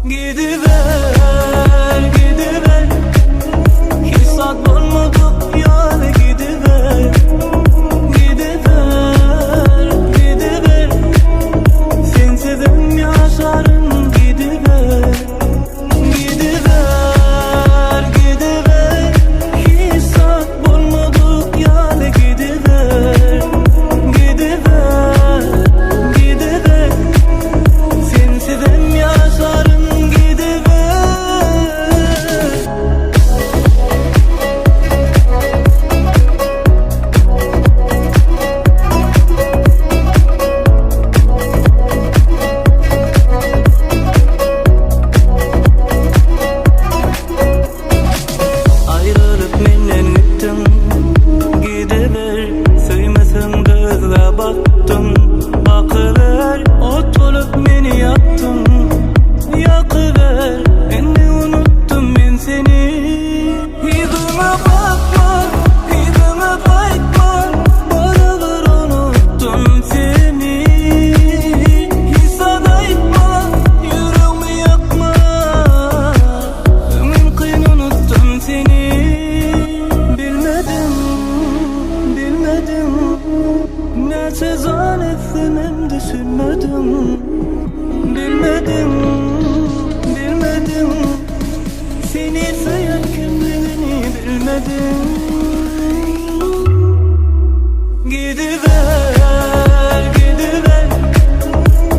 Gidiber, gidiber Hiç zat bolmadyk ýaly gidiber Gidiber, gidiber Sensizem ýaşaryn gidiber Gidiber, gidiber Hiç zat bolmadyk ýaly gidiber Gidiber, gidiber Sensizem ýaşaryn gidiber. Aýrylyp menden gitdiň Gidiber Söýmeseň özgä bakdyň Bakyber Ot bolup meni ýakdyň Ýakyber Indi unutdym men seni Yzyňa bakma Yzyňa gaýtma Barybir unutdym seni Hiç zat aýtma Ýüregimi ýakma Öňüm kyn unutdym seni Bilmedim, bilmedim Näçe zan etsemem düşünmedim Bilmedim, bilmedim Seni söýen kimligini bilmedim Gidiber, gidiber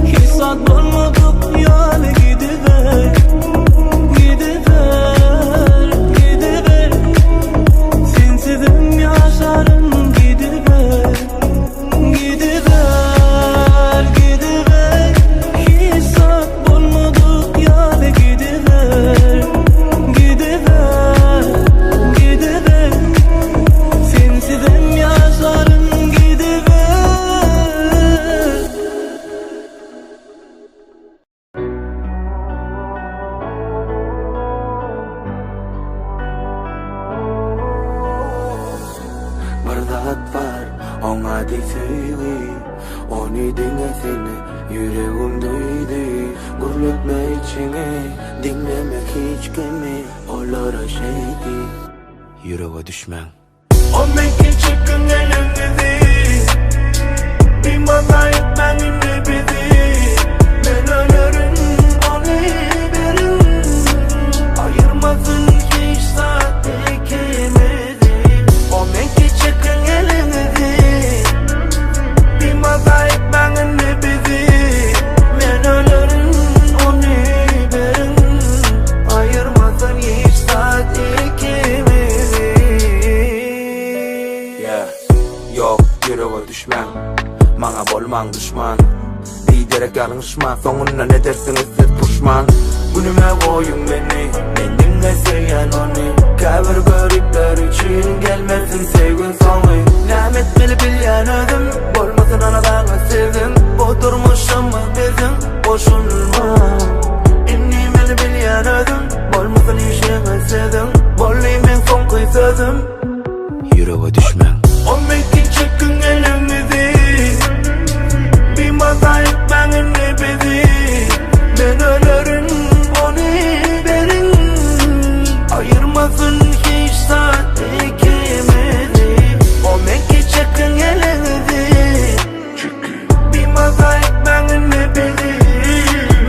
Hiç zat bolmadyk ýaly gidiber Gidiber, gidiber Sensizem ýaşaryn gidiber Gidiber, gidiber Hiç zat bolmadyk ýaly gidiber Gidiber, gidiber Sensizem ýaşaryn gidiber. Bir zat bar, oň ady söýgi Ony diňe seni ýüregim duýdy Gürletme içiňi, diňleme hiç kimi Olara şeý diý, ýürege düşmäň. O meňki çekiň eliňizi Bimaza etmäň indi bizi Men ölerin ony beriň Aýyrmasyn hiç zat ikimizi O meňki çekiň eliňizi Bimaza etmäň indi bizi Men ölerin ony beriň Aýyrmasyn hiç zat ikimizi. Yeah, ýok, ýürege düşmäň, maňa bolmaň duşman. Biderek ýalňyşma, soňundan edersiňiz siz puşman. Günüme goýuň meni, men diňe söýýän ony. Käbir göripler üçin gelmesin söýgiň soňy. Näme etmeli bilýän özüm, bolmasyn aladaňyz siziň. Bu durmuşymyz biziň, goşulma. Indi meni bilýän özüm, bolmasyn işiňiz siziň. Boldy meň soňky sözüm. Ýürege düşmäň. O meňki çekiň eliňizi Bimaza etmäň indi bizi Men ölerin ony beriň Aýyrmasyn hiç zat ikimizi O meňki çekiň eliňizi Bimaza etmäň indi bizi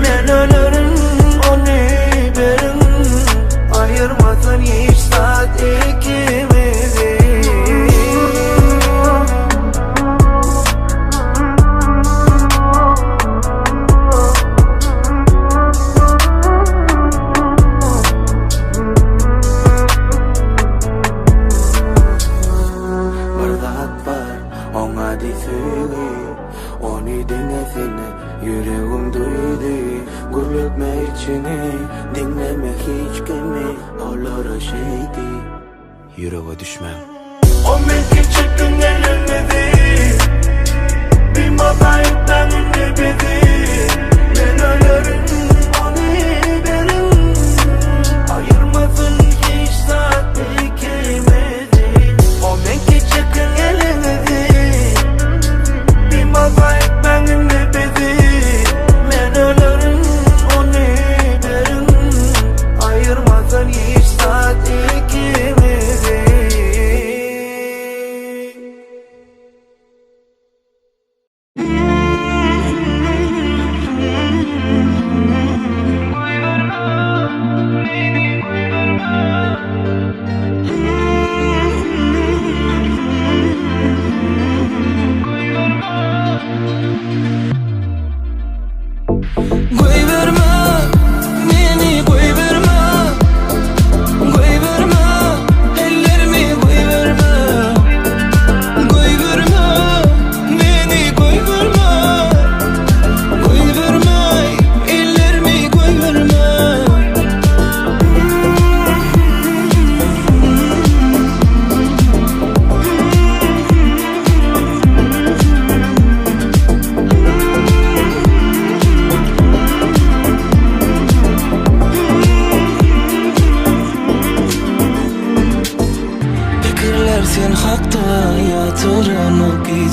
Men ölerin ony beriň Aýyrmasyn hiç zat ikimizi. Bir zat bar, oň ady söýgi Ony diňe seni ýüregim duýdy Gürletme içiňi, diňleme hiç kimi Olara şeý diý, ýürege düşmäň. O meňki çekiň eliňizi Bimaza etmäň indi bizi Men ölerin ony beriň Aýyrmasyn hiç zat ikimizi O meňki çekiň eliňizi Bimaza etmäň indi bizi Men ölerin ony beriň.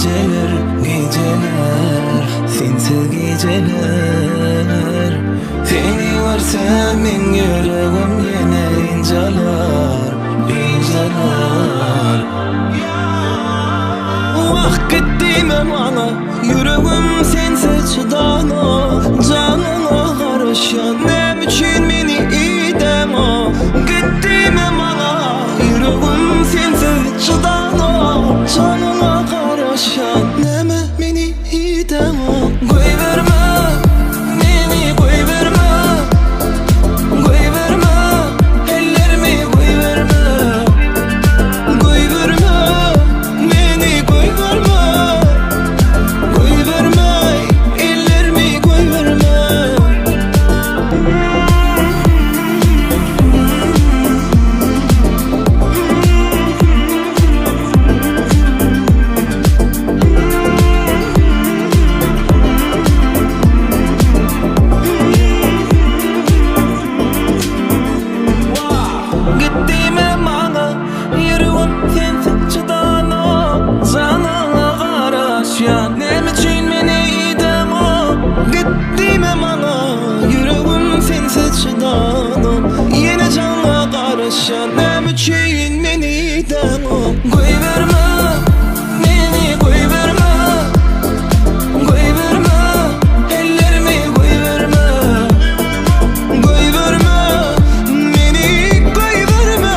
Gijeler, gijeler, sensiz gijeler Seni görsem meň ýüregim ýene ynjalar, ynjalar Wah git diýme maňa, ýüregim sensiz çydanok Janyňa garaşýan, näme üçin meni idäňok Git diýme maňa, ýüregim sensiz çydanok Janyňa garaşýan, näme meni idäňok Goýberme, meni goýberme Goýberme, ellerimi goýberme Goýberme, meni goýberme Goýberme, ellerimi goýberme Git diýme maňa, ýüregim sensiz çydanok Janyňa garaşýan, näme üçin meni idäňok Git diýme maňa, ýüregim sensiz çydanok Ýene jaňa garaşýan, näme üçin meni idäňok Goýberme, meni goýberme Goýberme, ellerimi goýberme Goýberme, meni goýberme.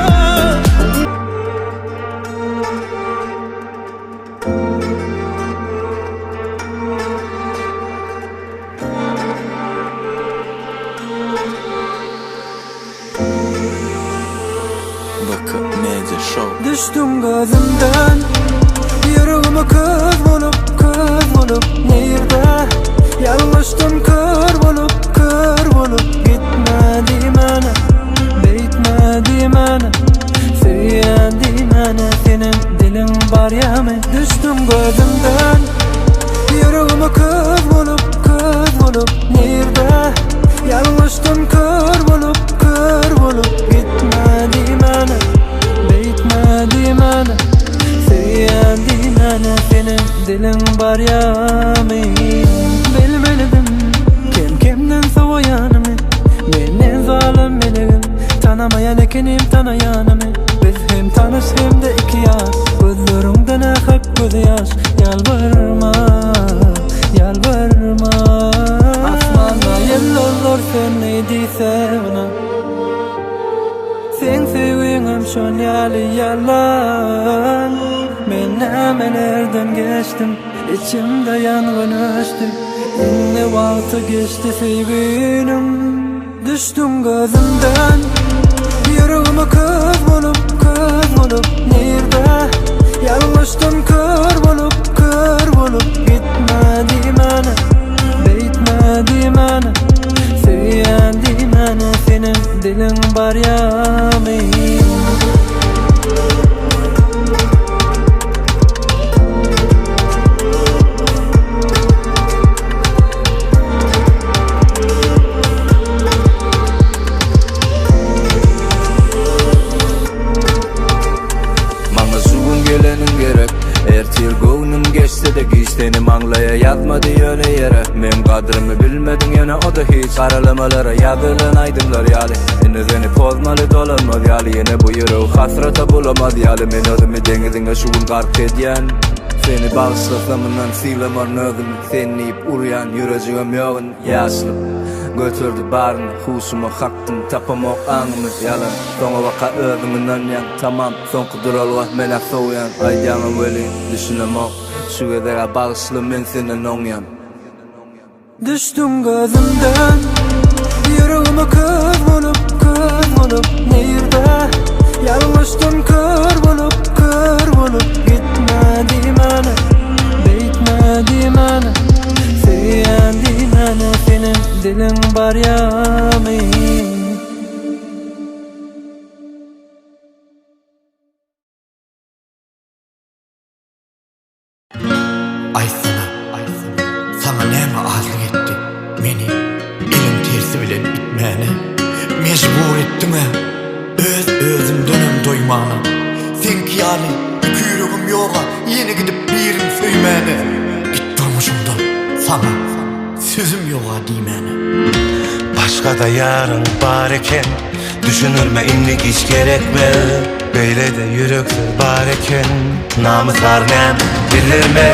BK Media Show. Düşdüň gözümden Ýüregime köz bolup, köz bolup Nirde ýalňyşdym kör bolup, kör bolup Gitme diýmäne, beýtme diýmäne Söýýän diýmäne seniň diliň barýamy Düşdüň gözümden Ýüregime köz bolup, köz bolup Nirde ýalňyşdym kör bolup, kör bolup Gitme diýmäne, beýtme diýmäne Söýýän diýmäne seniň diliň barýamy Bilmelidim kem-kemden sowaýanymy Menden zalym melegim Tanamaýan ekenim tanaýanymy Biz hem tanyş hem-de iki ýat Gözleriňden akyp gözýaş Ýalbarma, ýalbarma Asmanda ýyldyzlar söndi diýse yna Seň söýgiňem şon ýaly ýalan Men nämelerden geçdim Içimde ýangyn öçdi Indi wagty geçdi söýginiň Düşdüň gözümden Ýüregime köz bolup, köz bolup Nirde ýalňyşdym kör bolup, kör bolup Gitme diýmäne, beýtme diýmäne Söýýän diýmäne seniň diliň barýamy. Maňa şu gün geleniň gerek Ertir göwnüm geçse-de giç Seni maňlaýa ýazmady ýöne ýere Meň gadrymy bilmediň ýöne o-da hiç Garalamalara ýazylan aýdymlar ýaly Indi seni pozmaly dolanmaz ýaly Ýene bu ýüregi hasrata bulamaz ýaly Men özümi deňiziňe şu gün gark edýän Seni bagyşlasam mundan sylamaryn özümi Sen diýip urýan ýürejigem ýok indi Ýaşlyk göterdi baryny Huşuma hakdym tapamok aňymy Ýalan soňabaka özüň ynanýaň Tamam soňky duralga men-ä sowýan Aýdýaňam welin düşünemok Şu gezeg-ä bagyşla men senden oňýan. Düşdüň gözümden Ýüregime köz bolup, köz bolup Nirde ýalňyşdym kör bolup, kör bolup Gitme diýmäne, beýtme diýmäne Söýýän diýmäne seniň diliň barýamy. Aýtsana, saňa näme azlyk etdi? Meni eliň tersi bilen itmäne mejbur etdiň-ä. Öz-özümdenem doýmana. Seňki ýaly iki ýüregim ýok. ýoga ýene gidip birin söýmäne. Git durmuşymdan saňa sözüm ýoga diýmäne. Başga-da ýaryň bar eken Düşündirme indi giç gerekme Beýle-de ýüreksiz bar eken Namys-ar näme bildirme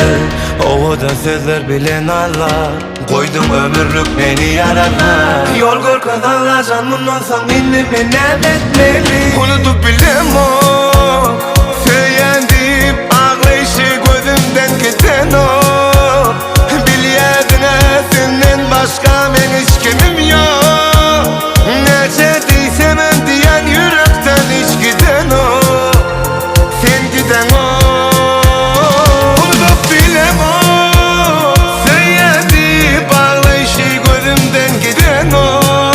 Owadan sözler bilen alla Goýduň ömürlik meni ýarala Ýol görkez Allajan mundan soň indi men näme etmeli Unudyp bilemok Söýýän diýip aglaýşy gözümden kesenok Bilýärdiň-ä senden başga meň hiç kimim ýok Näçe diýsemem diýen ýürekden hiç gidenok Sen gideňok Unudyp bilemok Söýýän diýip aglaýşy gözümden gidenok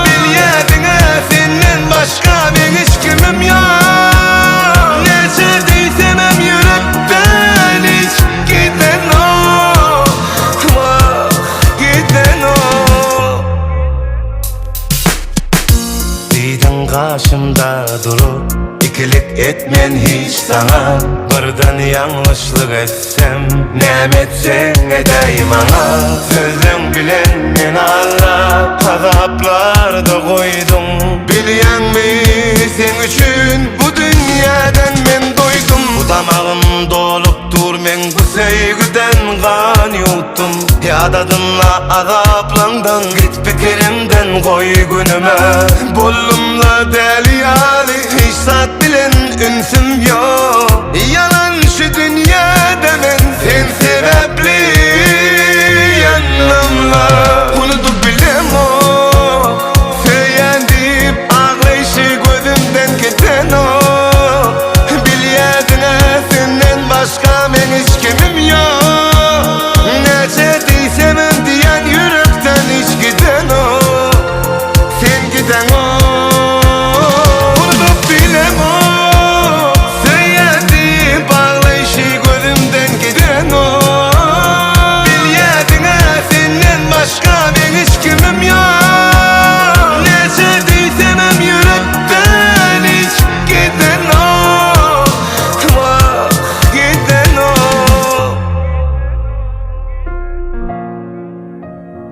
Bilýärdiň-ä senden başga meň hiç kimim ýok Näçe diýsemem ýürekden hiç gidenok Wah, gidenok Diýdiň gaşymda durup Ikilik etmen hiç saňa Birden ýalňyşlyk etsem Näme etseň edäý maňa Sözleň bilen meni aldap Azaplarda goýduň Bilýäňmi seň üçin bu dünýäden men doýdum Bu damagym dolup dur meň bu söýgüden gan ýuwtdum Ýadadymla azaplaňdan Git pikirimden goý günüme Boldumla däli ýaly Hiç zat bilen ünsüm ýok Ýalan şu dünýäde men Sen sebäpli ýandymla Unudyp bilemok Söýýän diýip aglaýşy gözümden kesenok Bilýärdiň-ä senden başga meň hiç kimim ýok Näçe diýsemem diýen ýürekden hiç gidenok Sen gideňok Unudyp bilemok Söýýän diýip aglaýşy gözümden gidenok Bilýärdiň-ä senden başga meň hiç kimim ýok Näçe diýsemem ýürekden hiç gidenok Wah, gidenok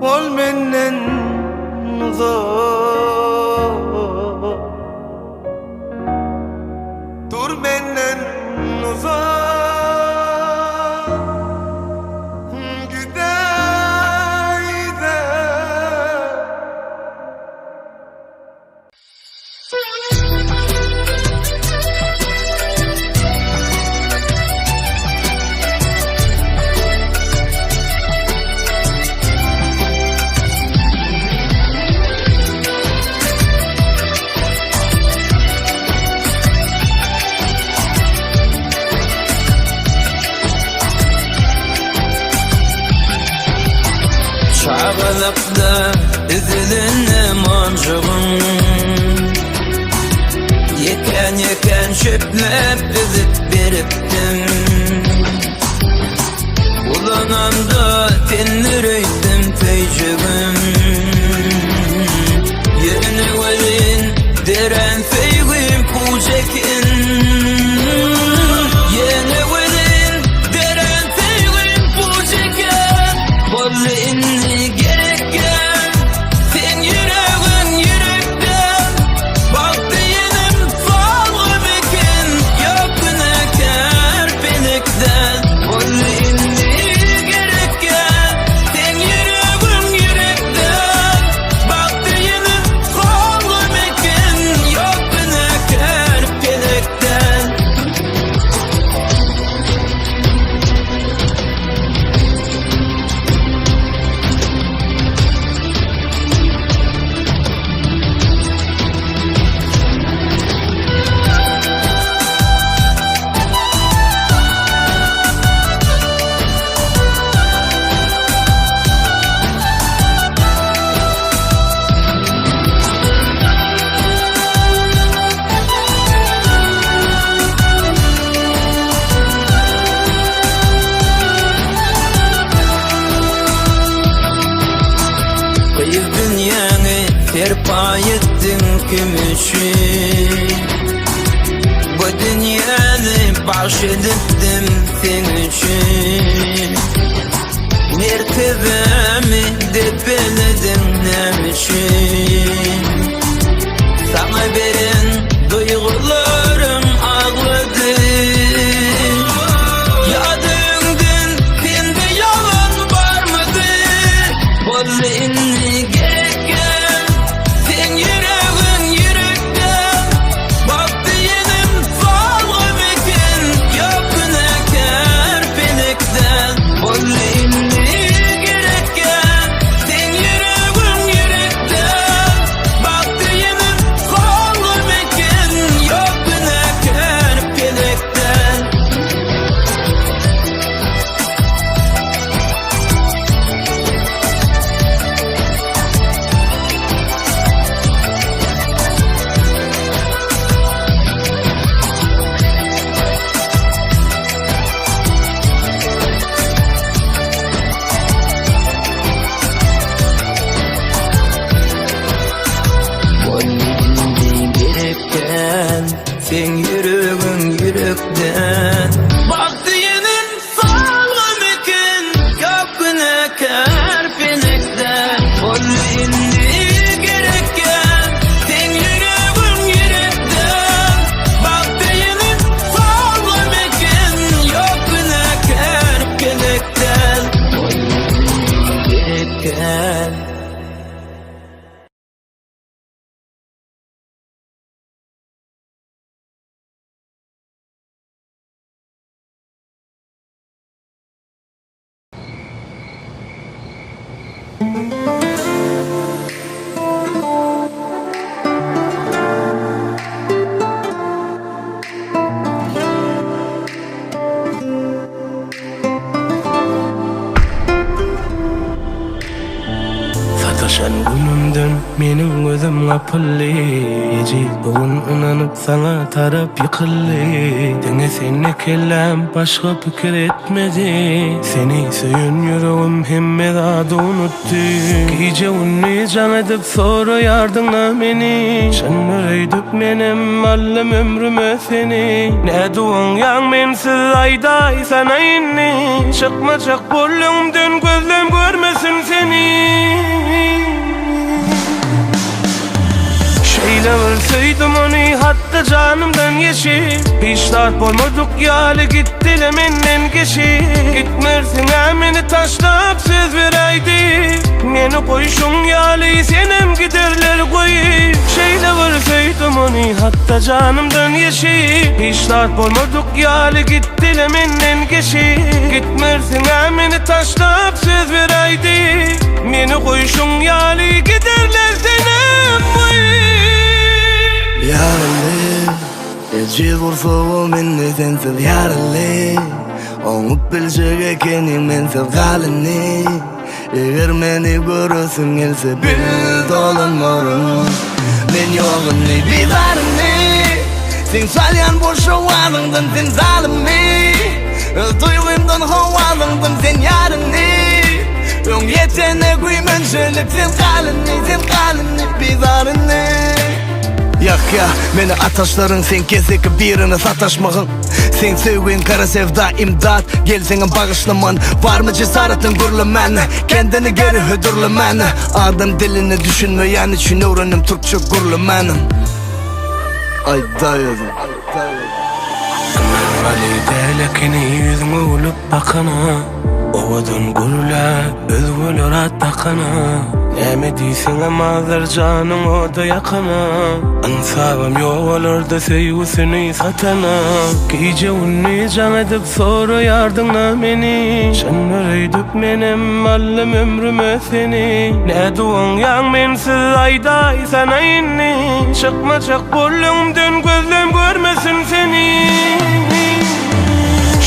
Ol menden uzak Dur menden uzak Gidäýdä. Çagalykda üzülen monjugym Ýekän-ýekän çöpläp üzüp beripdim Ulanamda sendir öýtdüm söýjegim Ýöne welin dörän söýgim puç eken Ýöne welin dörän söýgim puç eken Boldy indi gerekýän Seň ýüregiň ýürekden Bagt diýenim salgym eken Ýok günäkär pelekden Boldy indi gerekýän Seň ýüregiň ýürekden Bagt diýenim salgym eken Ýok günäkär pelekden. Gyz dünýäňi serpaý etdiň kim üçin? Oňa dünýäni bagş edipdim seň üçin Mertebämi depelediň näme üçin Saňa beren duýgularym aglady Ýa-da öňden sende ýalan barmydy Boldy indi gerekgä Seň ýüregiň ýürekde Bak diýenim salgym eken Ýok günäkär pelekde Boldy indi gerekgä Seň ýüregiň ýürekde Bak diýenim salgym eken Ýok günäkär pelekde. Seň ýüregiň ýürekden Bak diýenim Salgym eken ýok günäkär pelekde Boldy indi gerekgä seň ýüregiň ýürekde Bagt diýenim salgym eken ýok günäkär pelekde Boldy indi gerekgä. Sataşan günümden meniň gözüm gapyldy Ejiz bu gün ynanyp Saňa tarap ýykyldy Diňe sende kelläm başga pikir etmedi Seni söýen ýüregim hemme zady unutdy Gije gündiz jaň edip soraýardyňla meni Çyndyr öýdüp menem aldym ömrüme seni Nädip oňýaň mensiz aýdaýsana indi Çykmajak bol öňümden gözlem görmesin seni. Şeýle bir söýdüm ony hatda janymdan geçip Hiç zat bolmadyk ýaly gitdile menden geçip Gitmersiň-ä meni taşlap söz beräýdi Meni goýşuň ýaly senem giderler goýup Şeýle bir söýdüm ony hatda janymdan geçip Hiç zat bolmadyk ýaly gitdile menden geçip Gitmersiň-ä meni taşlap söz beräýdi Meni goýşuň ýaly giderler senem goýup. Ýaraly, ejiz gursagym indi sensiz ýaraly Oňup biljek ekeniň mensiz galyny Eger meni göresiň gelse bil dolanmaryn Men ýok indi bizaryny Seň salýan boş owazyňdan sen zalymmy Öz duýgymdan howazyňdan sen ýaryny Öň ýetene güýmenjelik sen galyny Sen galyny bizaryny Ýakýa meni ataşlaryň Seň keseki birine sataşmagyň Seň söýgüň gara sewda imdat Gelseňem bagyşlaman Barmy jesaratyň gürlemän Kendini geri hödürlemän Adam diline düşünmeýän üçin öwrendim türkçe gürlemänem Aýdaý özüň. Ynanmaly däl ekeni ýüzüňe gülüp bakana Owadan gürläp özgeler at dakana Näme diýseňem azar janyň oda ýakana Ynsabam ýok olarda söýgüsini satana Gije gündiz jaň edip soraýardyňla meni Çyndyr öýdüp menem aldym ömrüme seni Nädip oňýaň mensiz aýdaýsana indi Çykmajak bol öňümden gözlem görmesin seni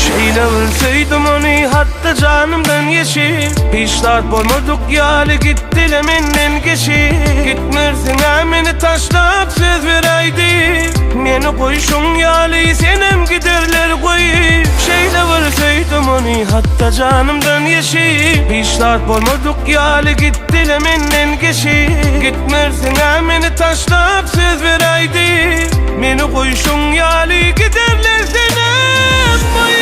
Şeýle bir söýdüm ony hatda janymdan geçip Hiç zat bolmadyk ýaly gitdile menden geçip Gitmersiň-ä meni taşlap söz beräýdi Meni goýşuň ýaly senem giderler goýup Şeýle bir söýdüm ony hatda janymdan geçip Hiç zat bolmadyk ýaly gitdile menden geçip Gitmersiň-ä meni taşlap söz beräýdi Meni. goýşuň ýaly giderler senem Aý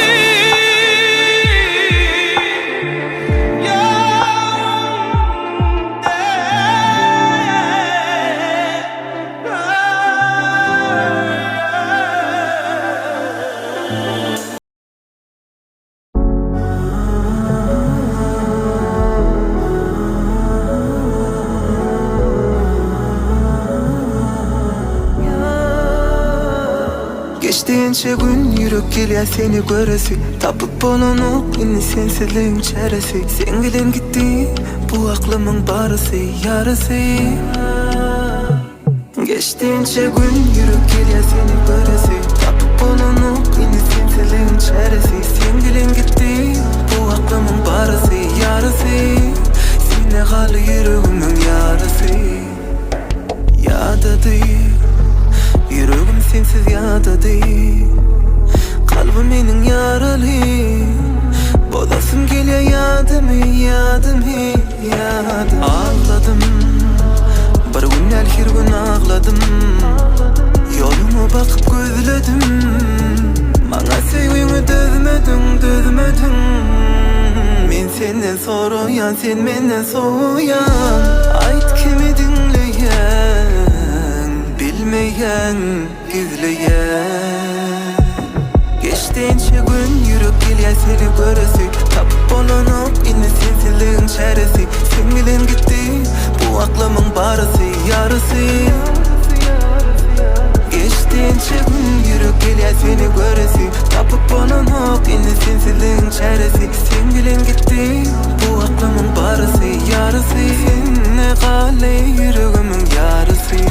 Geçdi ençe gün ýürek gelýär seni göresi Tapyp bolanok indi sensizligiň çäresi Seň bilen gitdi bu aklymyň barysy ýarysy Geçdi ençe gün ýürek gelýär seni göresi Tapyp bolanok indi sensizligiň çäresi Seň bilen gitdi bu aklymyň barysy ýarysy Sende galdy ýüregimiň ýarysy Ýadady Ýüregim sensiz ýadady Kalbym meniň ýaraly Bozasym gelýär ýadymy ýadymy ýadymy Agladym Bir gün däl her gün agladym Ýoluňa bakyp gözledim Maňa söýgüňi dözmediň dözmediň Men senden soraýan sen menden sowaýan Aýt kimi diňleýäň Bilmeýäň gizleýäň Geçdi ençe gün ýürek gelýär seni göresi Tapyp bolanok indi sensizligiň çäresi Seň bilen gitdi bu aklamyň barysy ýarysy Geçdi ençe gün ýürek gelýär seni göresi Tapyp bolanok indi sensizligiň çäresi Seň bilen gitdi bu aklymyň barysy ýarysy Sende galdy ýüregimiň ýarysy.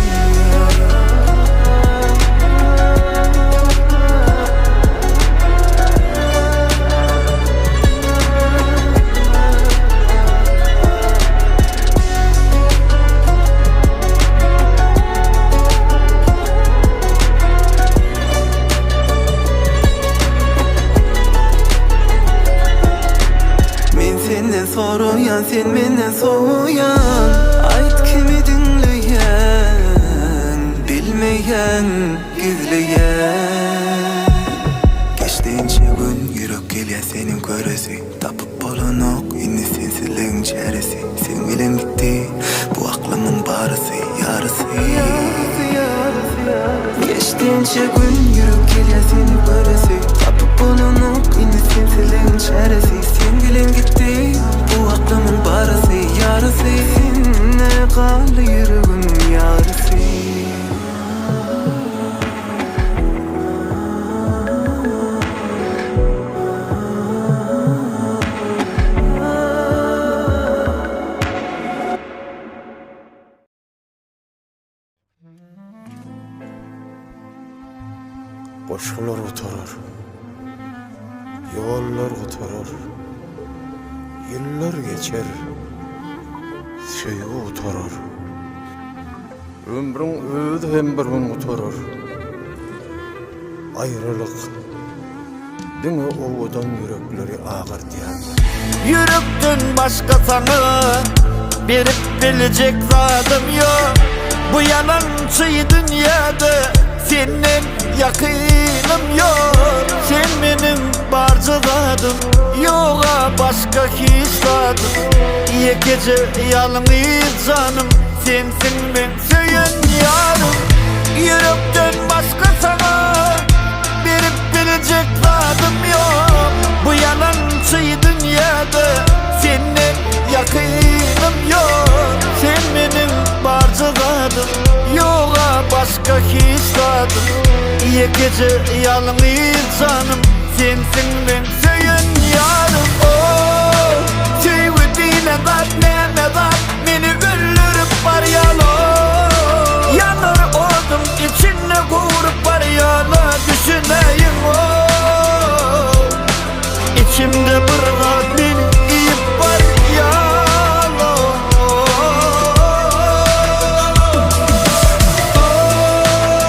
Men senden soraýan sen menden sowaýan Aýt kimi diňleýäň Bilmeýäň gizleýäň Geçdi ençe gün ýürek gelýär seniň göresi Tapyp bolanok indi sensizligiň çäresi Seň bilen gitdi bu aklymyň barysy ýarysy Geçdi ençe gün ýürek gelýär seni göresi Tapyp bolanok indi sensizligiň çäresi Seň bilen gitdi bu aklymyň barysy ýarysy Sende galdy ýüregimiň ýarysy. Goşgular gutarar, ýollar gutarar, Ýyllar geçer, söýgi gutarar. Ömrüň özi hem bir gün gutarar. Aýralyk diňe owadan ýürekleri agardýandyr. Ýürekden başga saňa berip biljek zadym ýok Bu ýalançy dünýäde senden ýakynym ýok Sen meniň barja zadym ýoga başga hiç zadym Ýekeje ýalňyz janym Sensiň meň söýen ýarym Ýürekden başga saňa Berip biljek zadym ýok Bu ýalançy dünýäde Senden ýakynym ýok Sen meniň barja zadym Ýoga başga hiç zadym Ýekeje ýalňyz janym Sensiň meň söýen ýarym Oh söýgi diýlen zat näme zat Meni öldürip barýalo Ýanar odum içinde gowrup barýala Düşünäýiň oh Içimde bir zat meni iýip barýalo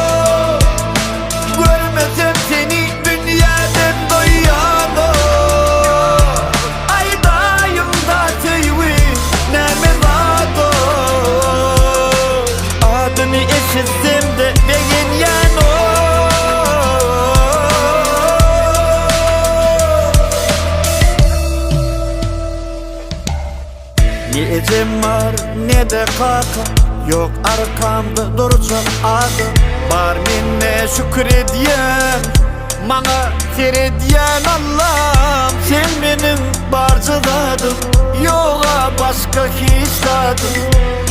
Oh Görmesem seni dünýäden doýýano Aýdaýyňda söýgi näme zat-o Adyny eşitsemde begenýän-o. ejem bar ne-de kakam Ýok arkamda durjak adam Bar mende şükür edýän Maňa seredýän Allam Sen meniň barja zadym Ýoga başga hiç zadym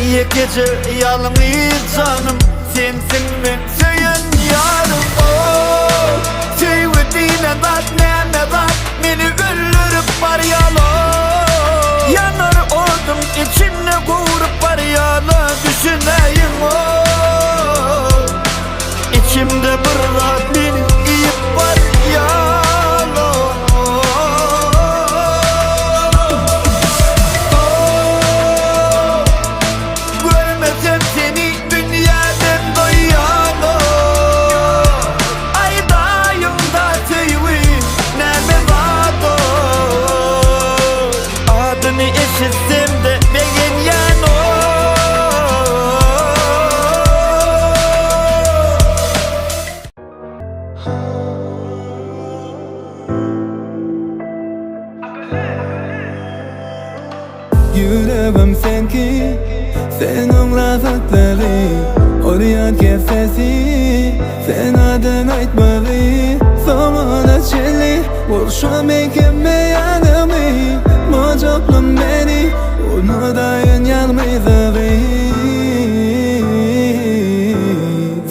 Ýekeje ýalňyz janym Sensiň meň söýen ýarym Oh söýgi diýlen zat näme zat Meni öldürip barýala Ýanar odum içimde gowrup barýala Düşünäýiň oh Içimde bir zat meni iýip barýala Oh Görmesem seni dünýäden doýýan-o Aýdaýyňda söýgi näme zat-o Adyny eşitsem-de begenýän-o Ýüregim seňki, sen oň rahatlygy Urýan kefesi, sen adyn aýtmagy Soňuna çenli bolşa men kemme ýanymy Mojakla meni, unudaýyn ýalňyzlygy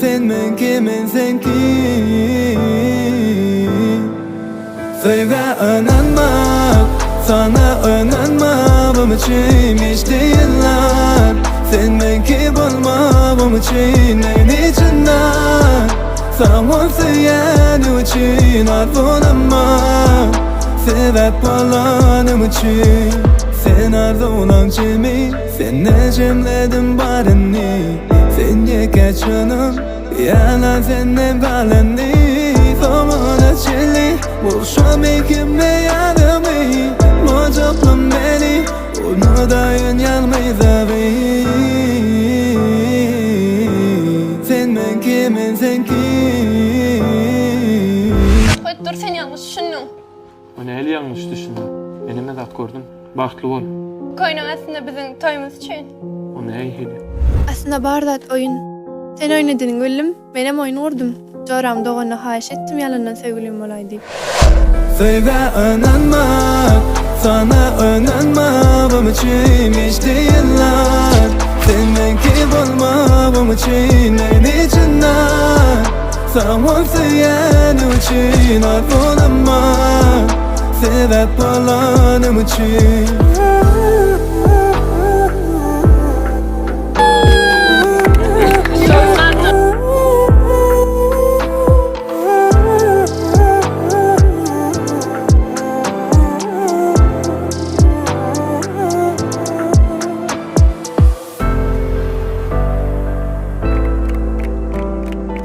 Sen meňki, men seňki Söýgä ynanmak, sana ynanmagym üçin geçdi ýyllar Sen meňki bolmagym üçin meni çyndan Sag bol söýýänim üçin arzuwlama Sebäp bolanym üçin Sen arzuwlaň jemi, sende jemledim baryny Sen ýeke çynym Ýalan senden galany Soňuna çenli Bolşam ikime ýanymy Mojakla meni Unudaýyn ýalňyzlygy Sen meňki men seňki. Goý dur sen ýalňyş düşündiň. O nähili ýalňyş düşündim? Men hemme zat gördüm. Bagtly bol. Köýnek aslynda biziň toýumyz üçin. O nähili? Aslynda bar zat oýun. Sen oýun edeniňi bildim, menem oýun gurdum. Joram doganyna haýyş etdim ýalandan söýgülim bolaý diýip. Söýgä ynanmak, sana ynanmagym üçin geçdi ýyllar. Sen meňki bolmagym üçin meni çyndan. Sag bol söýýänim üçin arzuwlama Sebäp bolanym üçin.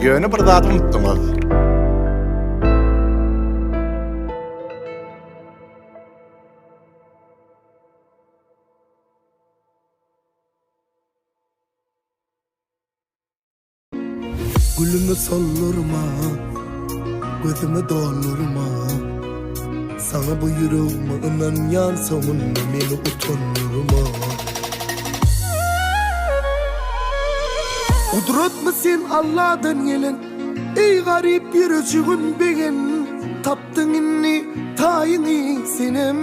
Ýöne bir zady unutdyňyz. Gülümi soldurma, gözümi doldurma Saňa bu ýüregimi ynanýan soňunda meni utandyrma. Gudratmy sen Alladan gelen Eý garyp ýürejigim begen Tapdyň indi taýyňy senem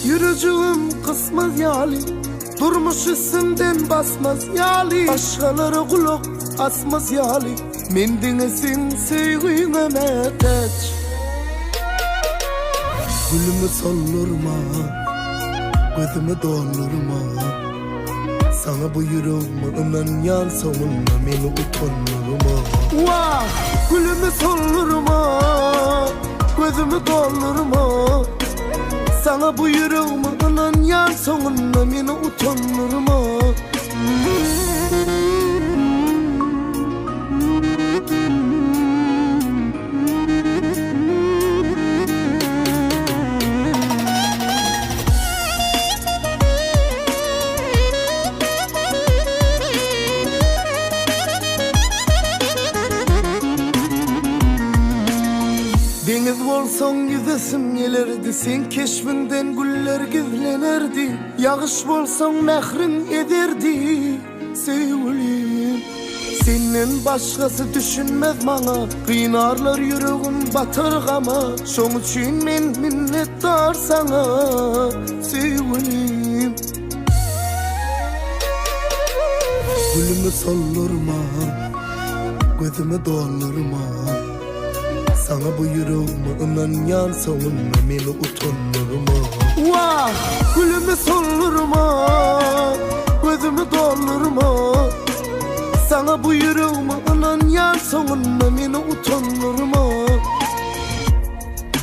Ýürejigim gysmaz ýaly Durmuş üstümden basmaz ýaly Başgalara gulak asmaz ýaly Men diňe seň söýgüňe mätäç. Gülümi soldurma, gözümi doldurma Saňa bu ýüregimi ynanýan soňunda meni utandyrma. Wah, gülümi soldurma, gözümi doldurma Saňa bu ýüregimi ynanýan soňunda meni utandyrma. Deňiz bolsa. bolsaň ýüzesim gelerdi Seň keşbiňden güller gizlenerdi Ýagyş bolsaň mähriň ezerdi Söýgülim. Senden başgasy düşünmez maňa Gynarlar ýüregim batar gama Şoň üçin men minnetdar saňa Söýgülim. Gülümi soldurma Gözümi doldurma Saňa bu ýüregimi ynanýan soňunda meni utandyrma. Wah, gülümi soldurma, gözümi doldurma Saňa bu ýüregimi ynanýan soňunda meni utandyrma.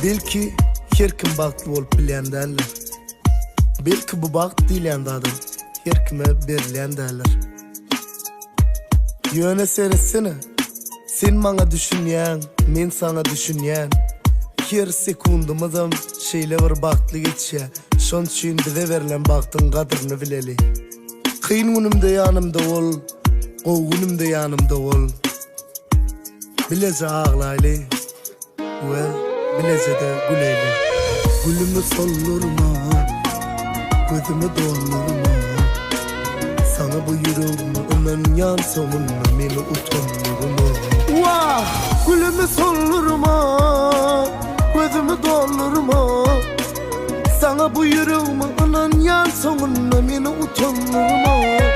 Belki her kim bagtly bolup bilýän däldir. Belki bu bagt diýilýän zadam her kime berilýän däldir. Ýöne seretsene, sen maňa düşünýäň, men saňa düşünýän. Her sekundymyzam şeýle bir bagtly geçýär. Şon üçin bize berlen bagtyň gadryny bileli. Kyn günümde ýanymda bol, gowy günümde ýanymda bol. Bileje aglaýly. We bilejede güleýli. Gülümi soldurma, gözümi doldurma Saňa bu ýüregimi ynanýan soňunda meni utandyrma. Wah, gülümi soldurma, gözümi doldurma Saňa bu ýüregimi ynanýan soňunda meni utandyrma.